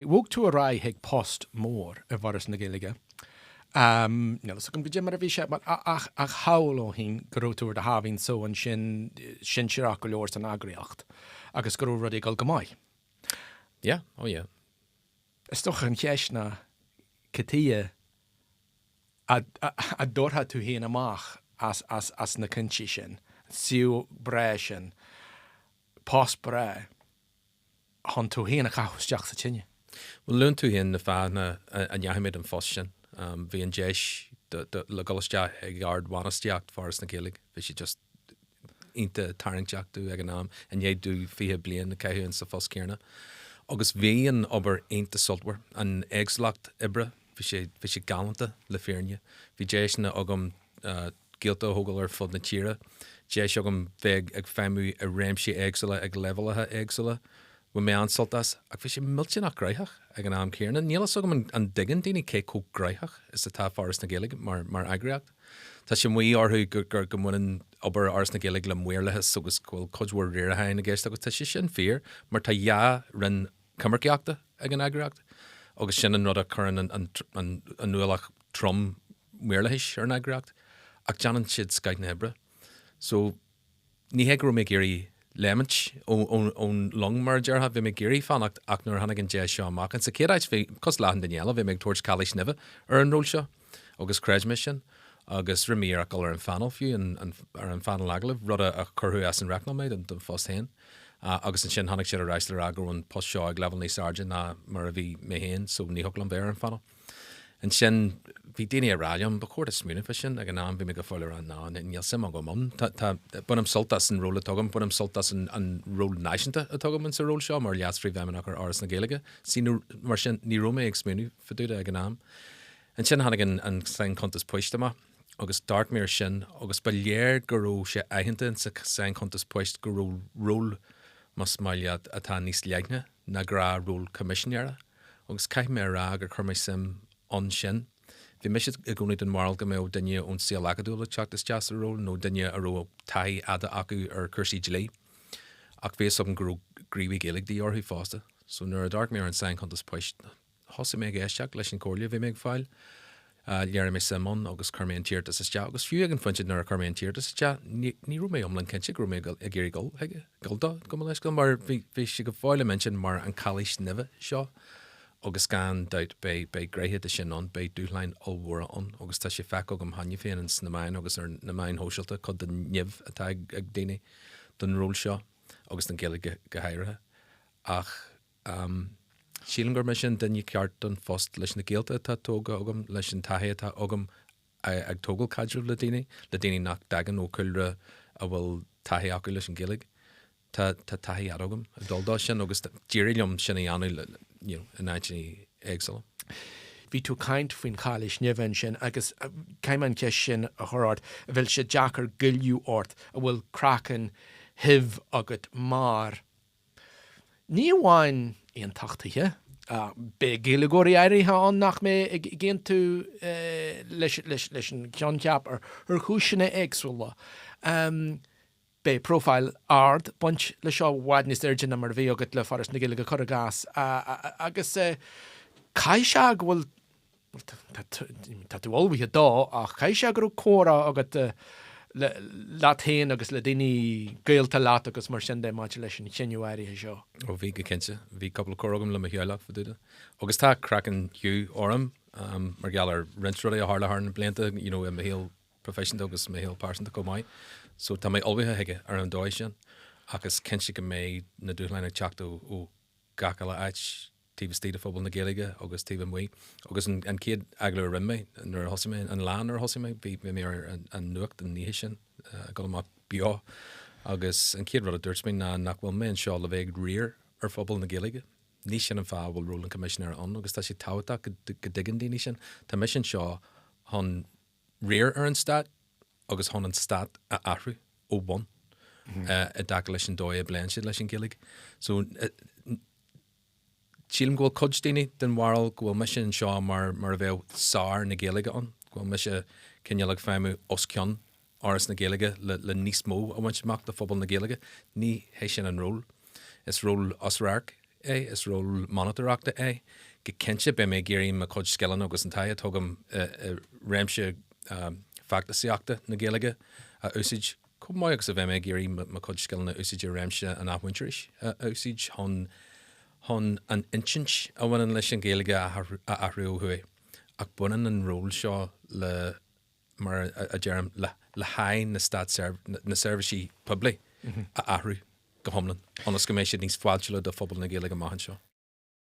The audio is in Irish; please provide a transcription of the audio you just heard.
Bhog tú ar aghaidh chuig post mór i bhForas na Gaeilge. Níl fhios agam goidé mar a bhí sé, ach ach shamhlóinn go raibh tú ar do sháimhín só ansin, sinsearach go leor san eagraíocht, agus go raibh rudaí ag dul go maith. Yeah, oh yeah. Is dócha an cheist ná cad chuige a dtabharfá tú féin amach as as as na cúinsí sin, an suíomh breá sin, post breá. chun tú féin a chaitheamh isteach sa tine. Bhuel, luann tú féin na fáthanna a ndeachaigh mé don phost sin. Bhí an deis le dhul isteach ag ardbhainistíocht Foras na Gaeilge, bhí sé just iontach tarraingteach domh ag an am, i ndiaidh domh 20 bliain a chaitheamh sa phost céanna. Agus bhí an obair iontach sultmhar, an éagsúlacht oibre, bhí sé, bhí sé galánta le fírinne. Bhí deiseanna agam gaolta a thógáil ar fud na tíre, deis agam bheith ag feidhmiú i réimsí éagsúla ag leibhéalacha éagsúla. Bhain mé an-sult as, ach bhí sé millteanach gnaitheach ag an am céanna. Níl fhios agam an dtuigeann daoine cé chomh gnaitheach is atá Foras na Gaeilge mar mar eagraíocht. Tá sé amuigh orthu go go go mbaineann obair Fhoras na Gaeilge le maorlathas agus go bhfuil cuid mhór riaracháin i gceist agus tá sé sin fíor mar tá dhá roinn coimircíochta ag an eagraíocht agus sin an rud a chuireann an ualach trom maorlathais ar an eagraíocht ach déanann siad scoith na hoibre. So ní hé go raibh mé ag iarraidh léimint ón long mar a déarfá, bhí mé ag iarraidh fanacht ach nuair a tháinig an deis seo amach, in sa chéad áit bhí, cosúil le achan duine eile, bhí mé ag tabhairt calaois nimhe ar an ról seo. Agus chreid mé sin. Agus rinne mé iarracht dul ar an phainéal fiú, ar an phainéal agallaimh, rud a chuirfeadh as an rechnall mé don phost féin. Agus ansin tháinig siad ar ais le rá go raibh an post seo ag leibhéal níos airde ná mar a bhí mé féin, so ní thiocfadh liom bheith ar an phainéal. Ansin bhí daoine ag rá liom, ba chóir duit smaoineamh fá sin. Ag an am bhí mé go fóill ag rá, ná, níl suim agam ann. Tá, tá, bainim sult as an ról atá agam, bainim sult as an, an ról náisiúnta atá agam insa ról seo mar Leas-Phríomhfheidhmeannach ar Fhoras na Gaeilge. See, mar sin, ní raibh mé ag smaoineamh fá dtaobh de ag an am. Ansin tháinig an sainchuntas poist amach agus d'amharc mé air sin agus ba léir go raibh sé aitheanta insa sainchuntas poist go raibh ról, más maith leat, atá níos leithne ná gnáth-ról coimisinéara agus caithfidh mé a rá gur chuir mé suim ann sin. Bhí mise i gcónaí den bharúil go mbeadh duine ón saol acadúil ag teacht isteach sa ról nó duine a raibh taithí fhada acu ar chúrsaí dlí ach bhí fhios agam go raibh gníomhaí Gaeilge de dhíth orthu fosta. So nuair a d'amharc mé ar an sainchuntas poist, Thosaigh mé ag éisteacht leis an chomhairle a bhí mé ag fáil. Léirigh mé suim ann agus chuir mé an t-iarratas isteach agus fiú ag an phointe nuair a chuir mé an t-iarratas isteach, ní raibh mé iomlán cinnte go raibh mé ag iarraidh dul chuige, dul dó, gabh mo leithscéal, mar bhí, bhí sé go fóill i m'intinn mar an chailís nimhe seo agus gan dabht beidh, beidh gnéithe de sin ann, beidh dúshláin ollmhóra ann agus tá sé feicthe agam cheana féin ins na meáin agus ar na meáin shóisialta cuid den nimh atá ag, ag daoine don ról seo agus don Ghaeilge go háirithe ach Sílim gur mise an duine ceart don phost leis na gaolta atá tógtha agam, leis an taithí atá agam ag tógáil caidrimh le daoine, le daoine nach dtagann ó chúlra a bhfuil taithí acu leis an Ghaeilge. Tá tá taithí fhada agam ag dul dó sin agus d'éirigh liom sin a dhéanamh you know, in áiteanna éagsúla. Bhí tú ag caint faoin chailís nimhe ansin agus caithfidh mé an cheist sin a chur ort, an bhfuil sé deacair goilleadh ort, an bhfuil craiceann thiubh agat mar Ní amháin aontachtaithe, beidh Gaeilgeoirí áirithe ann nach mbeidh ag aontú leis an choincheap ar chúiseanna éagsúla. Beidh profile ard ag baint leis seo, i bhfad níos airde ná mar a bhí agat le Foras na Gaeilge, cuir i gcás, agus caithfidh sé go bhfuil Tá tú ullmhaithe dó, ach caithfidh sé go raibh comhrá agat leat féin agus le daoine gaolta leat agus mar sin de maidir leis an chinneadh áirithe seo. Ó bhí go cinnte. Bhí cúpla comhrá agam le mo theaghlach fá dtaobh de. Agus tá craiceann thiubh orm mar gheall ar roinnt rudaí a tharla thar na blianta, you know, i mo shaol proifisiúnta agus mo shaol pearsanta chomh maith. So tá mé ullmhaithe chuige ar an dóigh sin. Ach is cinnte go mbeidh na dúshláin ag teacht ó gach uile áit. taobh istigh de phobal na Gaeilge agus taobh amuigh. Agus an chéad agallamh a rinne mé nuair a thosaigh mé, an lá nuair a thosaigh mé, bhí mé ar an nuacht an oíche sin, ag dul amach beo, agus an chéad rud a dúirt mé ná nach bhfuil mé anseo le bheith ag riar ar phobal na Gaeilge. Ní sin an fáth a bhfuil ról an Choimisinéara ann agus tá sé tábhachtach go dtuigeann daoine sin. Tá mise anseo chun riar ar an stát agus chun an stát a athrú ó bhun i dtaca leis an dóigh a bpléann siad leis an Ghaeilge. So, Sílim go bhfuil cuid daoine den bharúil go bhfuil mise anseo mar mar a bheadh Sár na Gaeilge ann, go bhfuil mise cineál ag feidhmiú os cionn Fhoras na Gaeilge le le níos mó a bhaint amach do phobal na Gaeilge. Ní hé sin an ról. Is ról os radharc. é, is ról monatóireachta é. Go cinnte beidh mé ag iarraidh mo chuid scileanna agus an taithí atá agam i réimse feachtasaíochta na Gaeilge a úsáid chomh maith agus a bheidh mé ag iarraidh mo chuid scileanna a úsáid i réimse an athmhuintearais a úsáid chun chun an insint a bhaineann leis an Ghaeilge a athrú ó thuaidh. Ach baineann an ról seo le, mar a deirim, le le haghaidh na stát na seirbhísí poiblí a athrú go hiomlán ionas go mbeidh siad níos fáiltiúla do phobal na Gaeilge amach anseo.